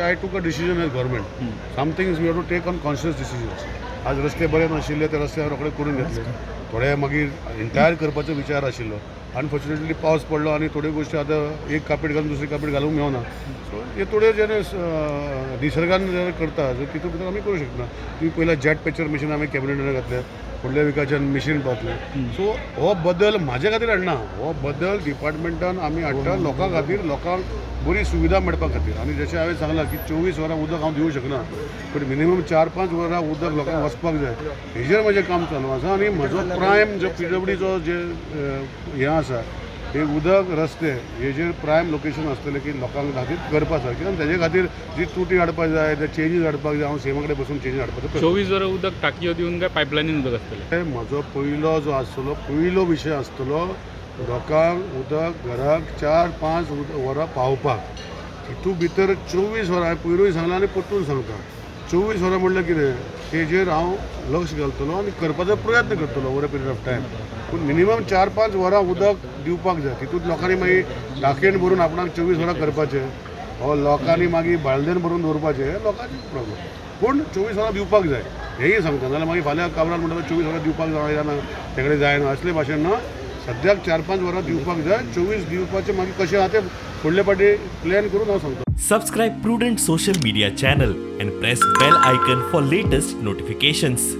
I took a decision as government. Some things we have to take on conscious decisions. आज रस्ते बरे नाशिल्ले ते रस्ते रोखडे करून घेतले, थोडे मागीर एंटायर करपाचो विचार आशिल्लो. अनफॉर्च्युनेटली पावस पडलो आनी थोड्यो गोश्टी आतां एक कापेट घालून दुसरी कापेट घालूंक मेळना. सो हे थोडे जे निसर्गान जे करता तितून भितर आमी करूं शकना. तुमी पयल्या जेट पॅचर मशीन आमी कॅबिनेटान घातले, फुडल्या विकाच्यान मशीन पावतलें. सो हो बदल म्हाजे खातीर हाडना, हो बदल डिपार्टमेंटान आमी हाडटा लोकां खातीर, लोकांक बरी सुविधा मेळपा खातीर. आनी जशें हांवें सांगलां की 24 वरां उदक हांव दिवंक शकना, पूण मिनिमम 4-5 वरां उदक लोकांक वचपाक जाय, हेजेर म्हजें काम चालू आसा. आनी म्हजो प्रायम जो पीडब्ल्यूडीचो जे हें आसा, हे उदक रस्ते हेजेर प्रायम लोकेशन आसतलें की लोकांक खातीर करपा सारकें. आनी तेजे खातीर जी त्रुटी हाडपाक जाय, ते चेंजीस हाडपाक जाय, हांव सीएमा कडेन बसून चेंजीस हाडपाचो. 24 वरां उदक टाकयो दिवन काय पायपलायनीन उदक आसतलें? म्हजो पयलो जो आसतलो, पयलो विशय आसतलो लोकांक उदक घराक 4-5 वरां पावपाक. तितूंत भितर 24 वरां हांवें पयरूय सांगलां आनी परतून सांगता, 24 वरां म्हणल्यार कितें तेजेर हांव लक्ष घालतलो आनी करपाचो प्रयत्न करतलो over a period of time. पूण मिनिमम 4-5 वरां उदक दिवपाक जाय. तितूंत लोकांनी मागीर टाकयेन भरून आपणाक 24 वरां करपाचें, हो लोकांनी मागीर बालदेन भरून दवरपाचें, हें लोकांचें प्रॉब्लम. पूण 24 वरां दिवपाक जाय हेंय सांगता, नाजाल्यार मागीर फाल्यां काब्राल म्हणटा 24 वरां दिवपाक जायना, ते कडेन जायना, असले भाशेन ना. सद्याक 4-5 वरां दिवपाक जाय, 24 दिवपाचें मागीर कशें आहा तें फुडले फावटी प्लॅन करून हांव सांगता. Subscribe Prudent social media channel and press bell icon for latest notifications.